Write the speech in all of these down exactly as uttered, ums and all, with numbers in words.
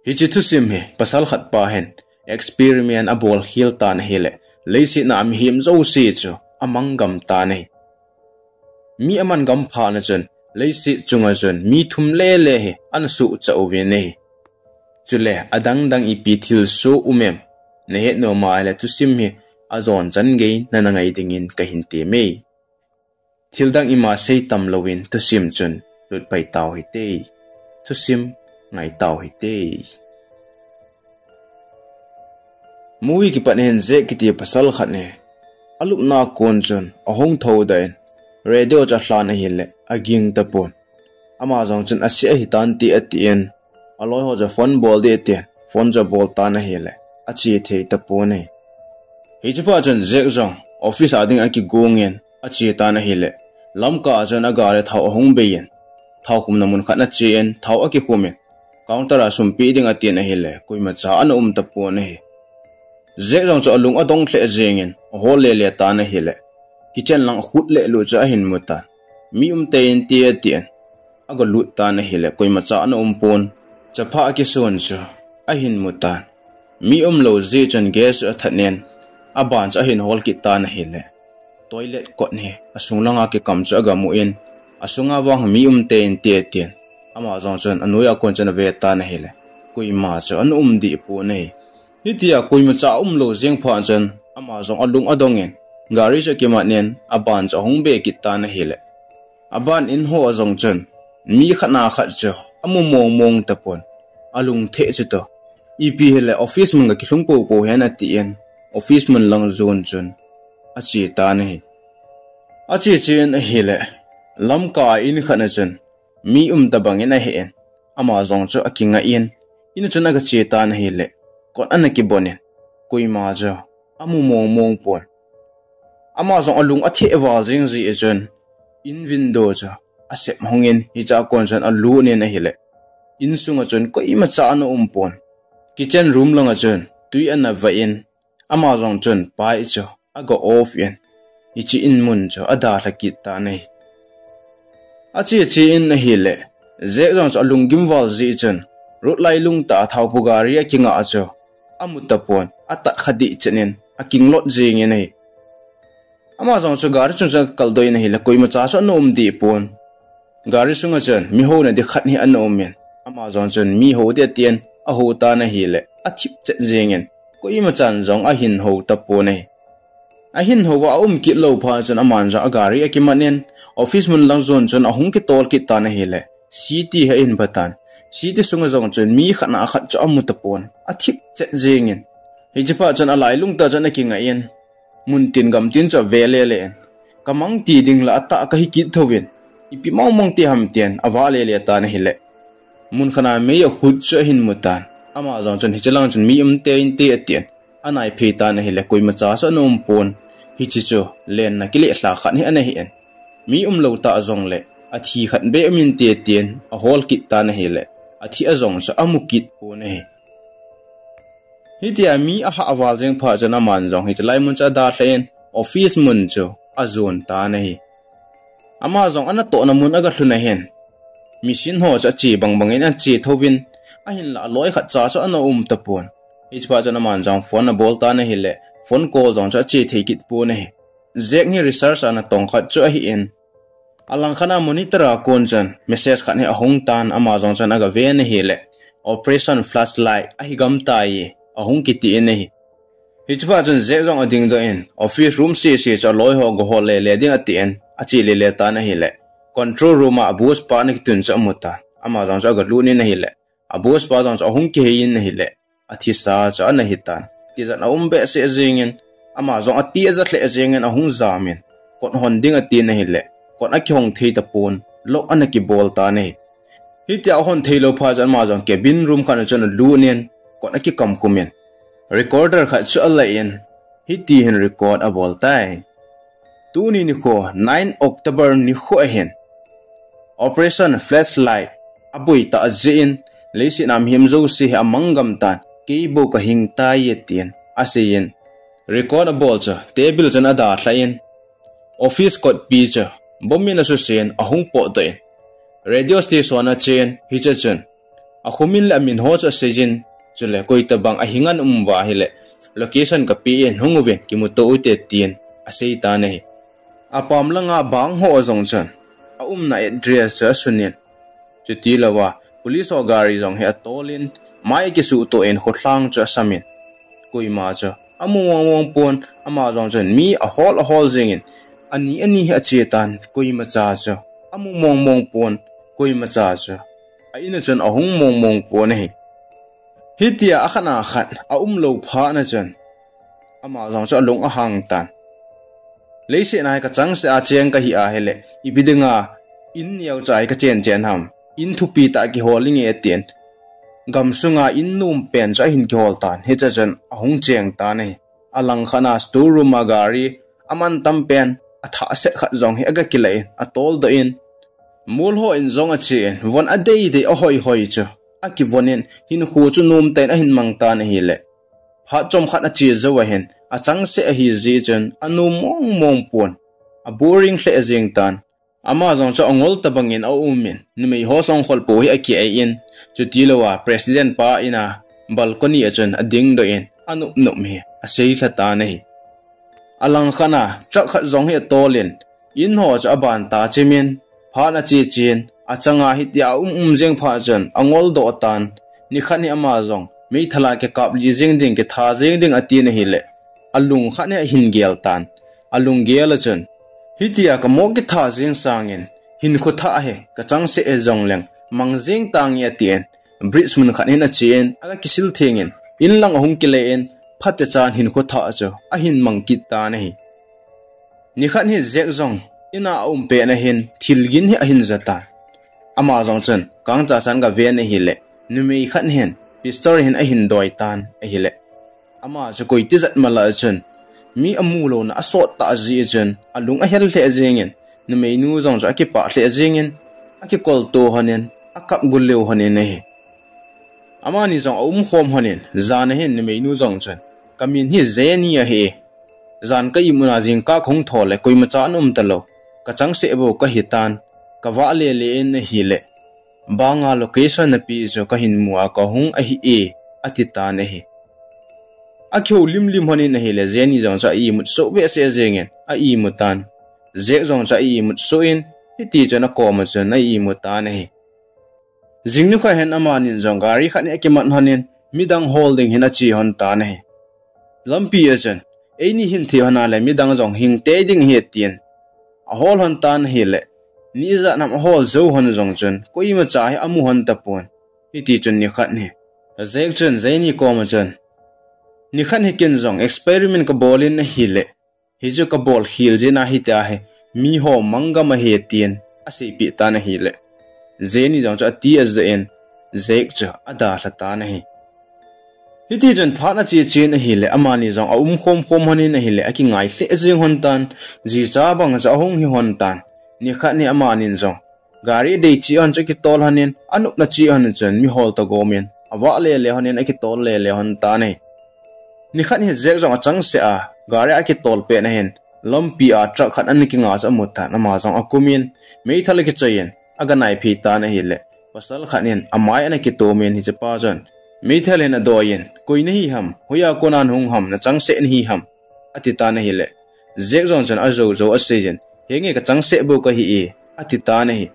Hiche thusim hi pasal khat pa hin experiment abol khel tan ahile, leiset a mihem jouse chu amanggam tan ahi. Mi aman gam phat na chun, leiset chunga chun mi thum lele hi ana suhcha uvin ahi. Chule adang dang ipi thilsoh um em, nahet nom ahile thusim hi ajon chan gei nana ngai dingin kahin temme. Thil dang ima sei tam louvin thusim chun lut pai tau hite. Thusim ngai tau hite. Movie kipat hin Jack kiti pasal khat hi alupna kon chun ahung thoudoh in, radio chu alhan ahile aging tapon. Ama jong chun ase ahitan ti atin, aloi ho chu phone bol ding atin, phone chu abol tan ahile ache thei tapon ahi. Hiche phat chun Jack jong office a ding akigong in ache tan ahile, lamkah a chun agari thao ahung bei in, thao khumna mun khat ache in thao akikhum in, counter a sum pe ding atin ahile, koimacha ana um tapon ahi. Jack jong chu alung adong lheh jengin ahol lele tan ahile, kitchen lang akhut le lut chu ahin mu tan. Mi um tei inte atin, aga lut tan ahile, koimacha ana um pon. Chapha akisun chu ahin mu tan. Mi umlou jeh chun gas chu athat in, aban chu ahin hol kit tan ahile, toilet kot hi asung langa kikam chu aga mu in, asunga vang mi um tei inte atin, ama jong chun anoiya kon chun ave tan ahile, koima chu ana um deh pon ahi. Hitia koimacha aumlou jeng phat chun ama jong alung adong in, gari chu akiman in, aban chu ahung be kit tan ahile, aban in ho a jong chun mi khat na khat chu amu mong mong tapon, alung theh chu toh, ipi hile office mun kakilhung popo hen atin, office mun lang jon chun ache tan ahi. Ache che in ahile, lamkah a in khat na chun mi um tabang in ahe in, ama jong chu akingah in, in a chun aga che tan ahile, kot ana kibon in, koima chu amu mong mong pon. Ama jong alung atheh val jeng jeh chun in window chu asep hong in, hichea kon chun alut in ahile, insunga chun koimacha ana um pon. Kitchen room langa chun tui ana vah in, ama jong chun pipe chu aga off in, hiche in mun chu adalha kit tan ahi. Ache che in ahile, Jack jong chu alunggim val jeh chun road lailung tah a thaopu gari akingah chu amu tapon, atat kha deh chet in akinglot jengin ahi. Ama jong chu gari chung chun akaldoh in ahile, koimacha chu ana um deh pon. Gari sunga chun mi houna ding khat hi ana um in, ama jong chun mi hou ding atin ahou tan ahile, athip chet jengin, koimachan jong ahin hou tapon ahi. Ahin houva aum kit lou phat chun aman jong agari akiman in, office mun lang jon chun ahung kitol kit tan ahile, city hi ahin pha tan. City sunga jong chun mi khat na khat chu amu tapon, athip chet jengin. Hiche phat chun alailung tah chun akingah in, muntin gamtin chu ave lele in, kamang ti ding la atah kahi kit thouvin, ipi mong mong ti ham tin avah lele tan ahile, mun khat na mei akhut chu ahin mu tan. Ama jong chun hiche lang chun mi um tei inte atin, anaiphei tan ahile, koimacha chu ana um pon. Hiche chu lenna kilehlha khat hi ana hi in, mi umlou tah jongle athi khat beh um inte tin ahol kit tan ahile, athi a jong chu amu kit pon ahi. Hitia mi ahah val jeng phat chun aman jong hiche lai mun chu adalha in, office mun chu ajon tan ahi. Ama jong anatohna mun aga lhun ahin, machine ho chu ache bang bangin ache thouvin, ahinla aloi khatcha chu ana um tapon. Hiche phat chun aman jong phone abol tan ahile, phone call jong chu ache thei kit pon ahi. Jack hi research a natong khat chu ahi in, alangkhat a monitor a kon chun message khat hi ahung tan, ama jong chun aga ven ahile, Operation Flashlight ahi gam tai, ahung kiti in ahi. Hiche phat chun Jack jong adingdoh in, office room sese chu aloi ho aga hol lele ding atin, ache lele tan ahile, control room a boss pa ana kitun chu amu tan. Ama jong chu aga lut in ahile, a boss pa jong chu ahung kihei in ahile, athisa chu ana hi tan. Tijat aum behseh jengin, ama jong atija lheh jengin ahung jamin, kot hon ding atin ahile, kot akihong thei tapon, lock ana kibol tan ahi. Hitia ahon theilou phat chun ama jong cabin room khat na chun alut in, kot akikam khum in, recorder khat chu ala in, hiti hin record abol tai. Tuni nikho, nine October nikho ahin, Operation Flashlight aboi tah jeh in, leiset a mihem jouse hi amanggam tan, kei bou kahing tai e tin asei in, record abol chu table chun adalha in, office kotpi chu bomb in asusen ahung potdoh in, radio station achen, hiche chun Akhumin le amin ho chu asei jin, chule koitabang ahingan um uva ahile, location kape in hung uvin kimuto ute tin asei tan ahi. Apam langa bang ho jong chun aumna address chu asunin, chuti louva police ho gari jong hi atolin, mai akisuhtoh in khutlhang chu asamin, koima chu amu mong mong pon. Ama jong chun mi ahol ahol jengin, ani ani hi ache tan, koimacha chu amu mong mong pon, koimacha chu a in a chun ahung mong mong pon ahi. Hitia akhat na khat aum lou phat na chun ama jong chu alung ahang tan. Leiset a hi kachangseh a cheng kahi ahile, ipi dinga in neocha hi kachen chen ham, in thupi tah kihol inge tin, gamsunga in nom pen chu ahin kihol tan, hiche chun ahung cheng tan ahi. Alangkhat na store room a gari aman tam pen athah set khat jong hi aga kilah in, atoldoh in, mol ho in jong achen, von adei dei ahoi hoi chu akivonin, hinkho chu nomtah in ahin mang tan ahile, phat chomkhat ache jou ahin, achangseh ahi jeh chun anom mong mong pon, aboring lheh jeng tan. Ama jong chu angol tabangin aumin, numei ho songkhol pou hi akiai in, chuti louva president pa in a balcony a chun adingdoh in, anop nop hi aseilha tan ahi. Alangkhat na truck khat jong hi atolin, in ho chu aban ta chimin, phat ache chen, achanga hitia aum um jeng phat chun angoldoh tan. Nikhat hi ama jong meithal a kikap lih jeng ding, kitha jeng ding atin ahile, alung khat hi ahin gel tan. Alunggel a chun, hitia kamo kitha jeng sangin, hinkho thah hi kachangseh jongleng mang jeng tange atin, bridge mun khat hin achen, aga kisil thengin, in lang ahung kile in, phatechan hinkho thah chu ahin mang kit tan ahi. Nikhat hi Jack jong in a aum pet na hin thil gin hi ahin ja tan. Ama jong chun kangcha san gaven ahile, numei khat hin pistol hin ahin doi tan ahile, ama chu koi tijat mala chun mi amu louna asot tah jeh chun alung ahel lheh jengin, numeinu jong chu akipah lheh jengin, akikolto honin, akap gul leu honin ahi. Amani jong aumkhom honin, jan ahin numeinu jong chun, kamin hi Jenny ahi. Jan ka imut na jingkah kahung thole koimacha ana um talou, kachangseh bou kahitan, kavah lele in ahile, banga location napeh chu kahin mu a kahung ahi e, ati tan ahi. Akihoulim lim honin ahile, Jenny jong chu a imut soh behseh jengin a imu tan. Jack jong chu a imut soh in, hiti chun akoma chun a imu tan ahi. Jing nikho hin amanin jong gari khat hi akiman honin, midang hol ding hin ache hon tan ahi. Lampi a chun, eini hin thi hon a le midang jong hing tei ding ahi tin ahol hon tan ahile, nijat ham ahol jou hon jong chun koimacha hi amu hon tapon, hiti chun nikhat hi Jack chun Jenny koma chun, nikhat hi ken jong experiment kabol in ahile, hichu kabol khel jeh a hitia hi miho manggam ahi tin aseipeh tan ahile, Jenny jong chu ati aja in, Jack chu adalha tan ahi. Hiti chun phat ache chen ahile, amani jong aumkhom khom honin ahile, akingai lheh jeng hon tan, jicha bang chu ahung hi hon tan. Nikhat hi amanin jong gari dei cheh hon chu akitol honin, anopna cheh hon chun mihol toh gomin avah lele honin akitol lele hon tan ahi. Nikhat hi Jack jong achangseh a gari akitol pet na hin, lampi a truck khat ana kinga chu amu tan, ama jong akumin, meithal akichoiyin aga naiphei tan ahile, pasal khat in amai ana kitomin, hichepa chun meithal in adoiyin, koi nahi ham, hoiya kona nahung ham, nachangseh nahi ham, ati tan ahile, Jack jong chun ajou jou aseiyin, henge kachangseh bou kahi e, ati tan ahi.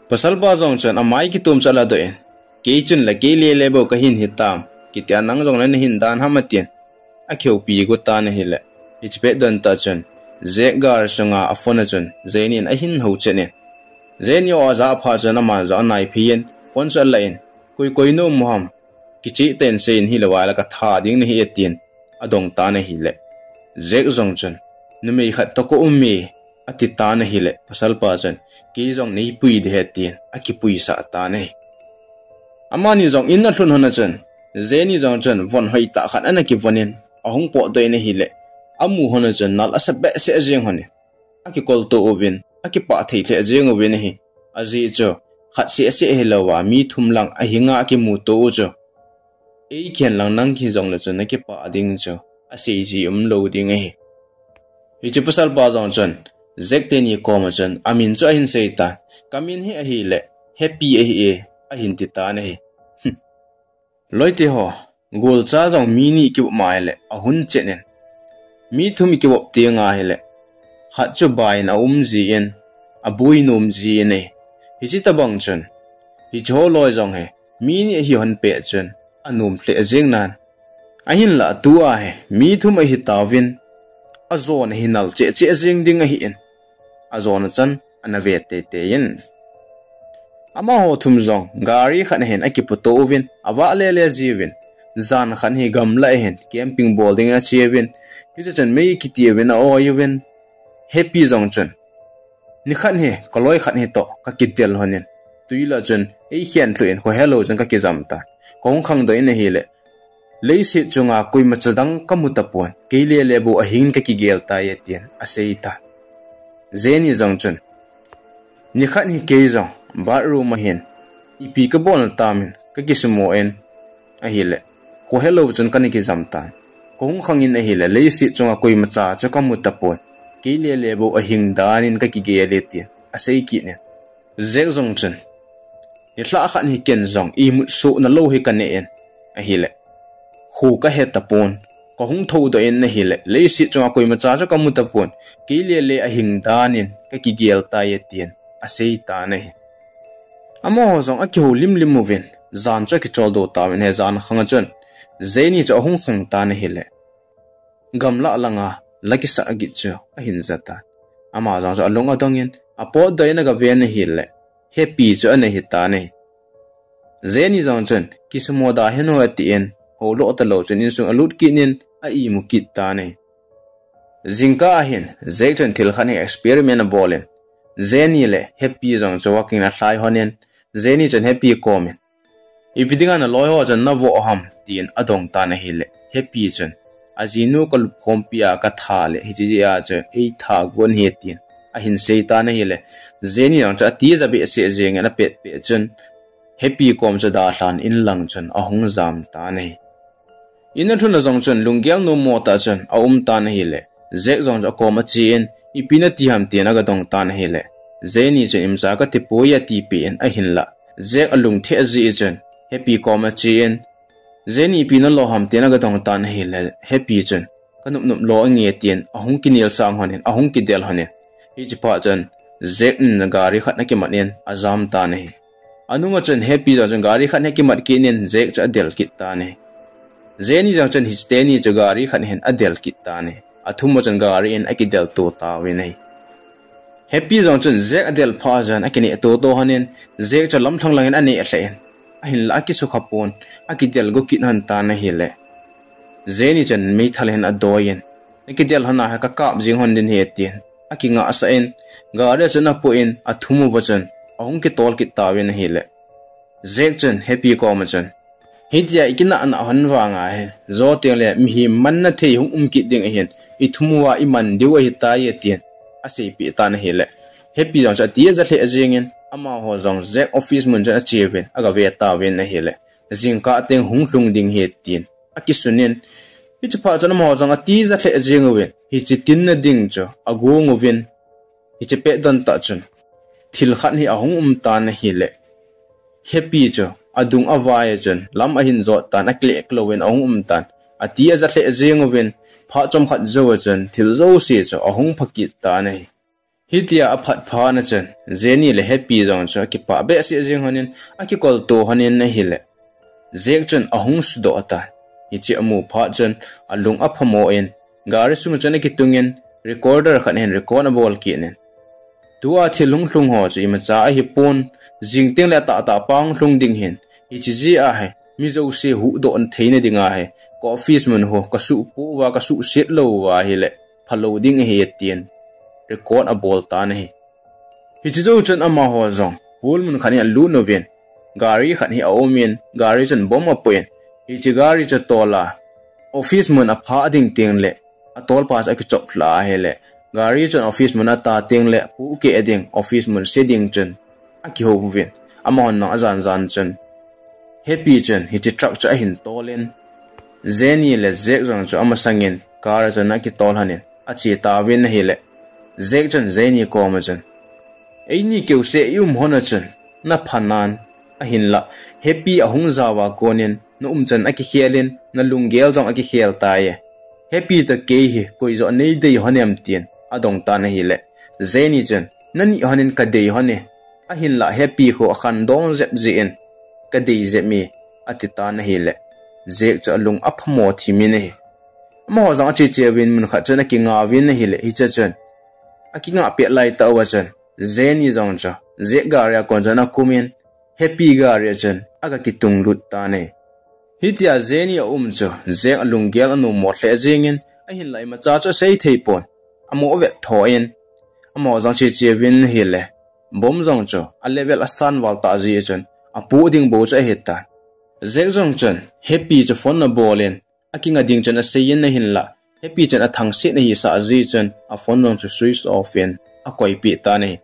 Pasalpa jong chun amai kitom chu aladoh in, kei chun la kei lele bou kahin hitam, kitia nang jong la nahin dan ham atin, akihoupi got tan ahile, hiche pet don tah chun Jack gari sunga aphone a chun Jenny in ahin houchet in, Jenny o ajah phat chun aman jong anaiphei in phone chu alah in, koi koi naum u ham, kicheh tah in seiyin, hilou a le katha ding nahi atin adong tan ahile, Jack jong chun, numei khat toh kaum e, ati tan ahile, pasalpa chun, kei jong neipui ding ahi tin akipuisah tan ahi. Amani jong in alhun hon a chun, Jenny jong chun von hoitah khat ana kivonin, ahung potdoh in ahile, amu hon a chun nal asa behseh jeng honin, akikolto uvin, akipah thei lheh jeng uvin ahi. Ajeh chu, khat seh seh hilouva mi thum lang ahinga akimuto u chu, ei khen lang nang kihi jongle chun nakipah ding chu aseiji umlou ding ahi. Hiche pasalpa jong chun Jack teni koma chun amin chu ahin seitan, kamin hi ahile Happy ahi e, ahin titan ahi. Loite ho, golcha jong mi ni kivop ma ahile ahun chen in, mi thum ikivop teng ahile, khat chu bai in aum jin, abui nom jin ahi. Hiche tabang chun, hiche ho loi jong hi mi ni ahi hon pet chun anom lheh jeng nan, ahinlah tua hi mi thum ahi tauvin, ajona hi nal cheh cheh jeng ding ahin, ajona chan ana ve teitei in. Amaho thum jong gari khat ahin akiputo uvin, avah lele jiuvin, jan khat hi gamlah ahin camping bol ding acheuvin, hiche chun mei kiti uvin a-oi uvin, Happy jong chun, nikhat hi kaloi khat hi toh kakidel hon in, twi lah chun eikhen lhuh in khohelou chun kakijam tan, kahung khangdoh in ahile, leiset chunga koimacha dang kamu tapon, kei lele bou ahing kakigel tai e, tin asei tan. Jenny jong chun, nikhat hi kei jong bathroom ahin ipi kabol tamin kakisumo in ahile, khohelou chun kana kijam tan, kahung khang in ahile, leiset chunga koimacha chu kamu tapon, kei lele bou ahing dan in kakigel e, tin asei kit in. Jack jong chun, nilhah khat hi ken jong imut sohna lou hi kanei in ahile, kho kahe tapon, kahung thoudoh in ahile, leiset chunga koimacha chu kamu tapon, kei lele ahing dan in kakigel tai e, tin asei tan ahi. Amaho jong akihoulim lim uvin, jan chu akicholdo tauvin, hiche jan khang a chun Jenny chu ahung khang tan ahile, gamlah langa la kisah git chu ahin ja tan. Ama jong chu alung adong in, apotdoh in agaven ahile, Happy chu ana hitan ahi. Jenny jong chun, kisumo da hih in, atin, houlo talou chun insung alut kit in a-imu kit tan ahi. Jingkah ahin, Jack chun thil khat hi experiment abol in, Jenny le Happy jong chu walking in alhai hon in, Jenny chun Happy kom in, ipi dinga naloi ho chun navoh ham, tin adong tan ahile, Happy chun, ajinu kalupkhompi a katha le hiche jeh a chu eitha gon ahi, tin ahin sei tan ahile, Jenny jong chu atija behseh jeng in apet pet chun, Happy kom chu dalhan inlang chun ahung jam tan ahi. In alhun a jong chun lunggel nom mo tah chun aum tan ahile, Jack jong chu akom ache in, ipi nati ham, tin agadong tan ahile, Jenny chun, imacha katipoi, atipeh in, ahinlah Jack alungthim jeh chun Happy kom ache in, Jenny, ipi nalo ham, tin agadong tan ahile, Happy chun, kanop nop lo ange, tin ahung kinel sang hon in, ahung kidel hon in, hiche phat chun Jack in gari khat ana kimat in ajam tan ahi. Anunga chun Happy jong chun gari khat hi akimat kit in Jack chu adel kit tan ahi. Jenny jong chun hiche teni chu gari khat hin adel kit tan ahi. Athum a chun gari in akidelto tauvin ahi. Happy jong chun Jack adel phat chun akinehto to hon in, Jack chu lamlhang lang in aneh lheh in, ahinlah akisukha pon, akidel go kit hon tan ahile, Jenny chun meithal hin adoi in, nakidel hon a hi kakap jing hon ding ahi, tin akingahsah in, gari a chun apoh in, athum uva chun ahung kitol kit tauvin ahile, Jack chun Happy koma chun, hitia ikinah nah hon vanga hi, jou tengle mihem manna thei hung um kit ding ahin, ithum uva iman diu ahitai, tin aseipeh tan ahile, Happy jong chu ati aja lheh jengin, amaho jong Jack office mun chun acheuvin agave tauvin ahile, jingkah teng hung lhung ding ahi, tin akisunin, hiche phat chun amaho jong ati aja lheh jeng uvin, hiche tinna ding chu agong uvin, hiche pet don tah chun thil khat hi ahung um tan ahile, Happy chu adung avai a chun lam ahin jot tan, akileh louvin ahung um tan, ati aja lheh jeng uvin, phat chomkhat jou a chun thil jouse chu ahung pha kit tan ahi. Hitia aphat phat na chun Jenny le Happy jong chu akipah behseh jeng hon in, akikolto hon in ahile, Jack chun ahung sudoh tan. Hiche amu phat chun alung aphamo in, gari sung chun akitung in, recorder khat hin record abol kit in, tua thil hung lhung ho chu imacha ahipon, jing tengle atahtah pa hung lhung ding ahin, hiche jeh a hi mi jouse huhdoh theina dinga hi ka office mun ho kasuhpou uva, kasuhset lou uva ahile phalou ding ahi, tin record abol tan ahi. Hiche jou chun amaho jong hall mun khat hi alut uvin, gari khat hi aumin, gari chun bomb apoh in, hiche gari chu tol a office mun aphah ding tengle, atolpa chu akichop lha ahile, gari chun office mun ata tengle pohkeh ding, office mun se ding chun akihou uvin, amahon jong ajan jan chun Happy chun hiche truck chu ahin tol in, Jenny le Jack jong chu amasangin car a chun akitol hon in ache tauvin ahile, Jack chun Jenny koma chun, eini keuseh i um hon a chun napha nan, ahinlah Happy ahung jao a konin na um chan akikhel in, na lunggel jong akikhel tai. Happy toh kei hi koi joh nei dei hon em tin adong tan ahile, Jenny chun, nani hon in kadei hon e. Ahinlah Happy khu akhandong jep jeh in, kadei jep e, ati tan ahile, Jack chu alung aphamo thim in ahi. Amaho jong acheche uvin mun khat chun akinga uvin ahile, hiche chun akingah pet lai tah uva chun, Jenny jong chu Jack gari a kon chun akum in, Happy gari a chun aga kitung lut tan ahi. Hitia Jenny aum chu Jack alunggel anom mo lheh jeng in, ahinlah imacha chu asei thei pon. Amoh vet tho in, amaho jong cheche uvin ahile, bomb jong chu a level asan val tah jeh chun, apoh ding bou chu ahi tan. Jack jong chun Happy chu phone abol in, akinga ding chun asei in ahinlah, Happy chun athangset ahi sah jeh chun, a phone jong chu switch off in akoipeh tan ahi.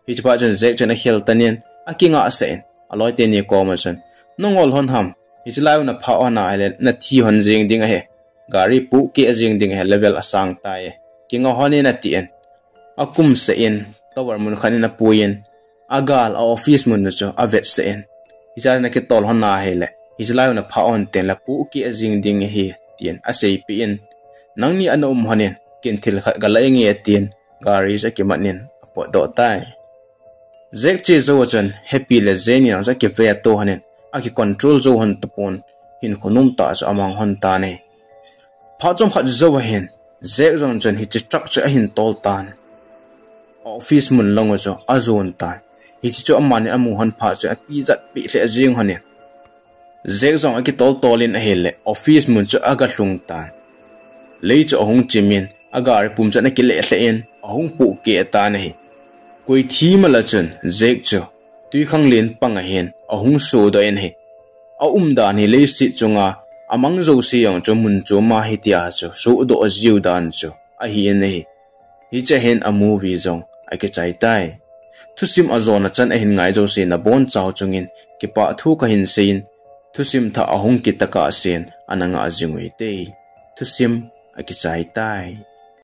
Hiche phat chun Jack chun akhel tan in, akingah sah in, aloi teni koma chun, nangol hon ham, hiche lai u naphah hon ahile nathi hon jeng ding ahi. Gari pohkeh jeng ding ahi, level asang tai. Kinga hon in, ati in, akum sah in, tower mun khat in apui in, agal a office mun u chu avet sah in, hiche a nakitol hon ahile, hiche lai u naphah hon tengle pohkeh jeng ding ahi, tin aseipeh in, nangni ana um hon in, ken thil khat gala inge, tin gari chu akimat in apotdoh tai. Jack che jou a chun Happy le Jenny jong chu akiveto hon in, akicontrol jou hon tapon, hinkho nom tah chu amang hon tan ahi. Phat chomkhat jou ahin, Jack jong chun hiche truck chu ahin tol tan. Office mun lang u chu ajon tan. Hiche chu amani amu hon phat chun atijat peh lheh jeng hon in, Jack jong akitol tol in ahile, office mun chu aga lhung tan. Lei chu ahung chim in, agari pum chun akileh lheh in, ahung pohkeh tan ahi. Koi thi mala chun Jack chu twikhanglen pang ahin ahung sodoh in ahi. Aumdan hi leiset chunga amang jouse jong chu mun choma hitia chu sodoh jiu dan chu ahi in ahi. Hiche a hin a movie jong akichai tai. Thusim ajona chan ahin ngai jouse nabonchau chungin kipah thu kahin seiyin, thusim thah ahung kit tokah sen ana ngah jing uvin te. Thusim akichai tai.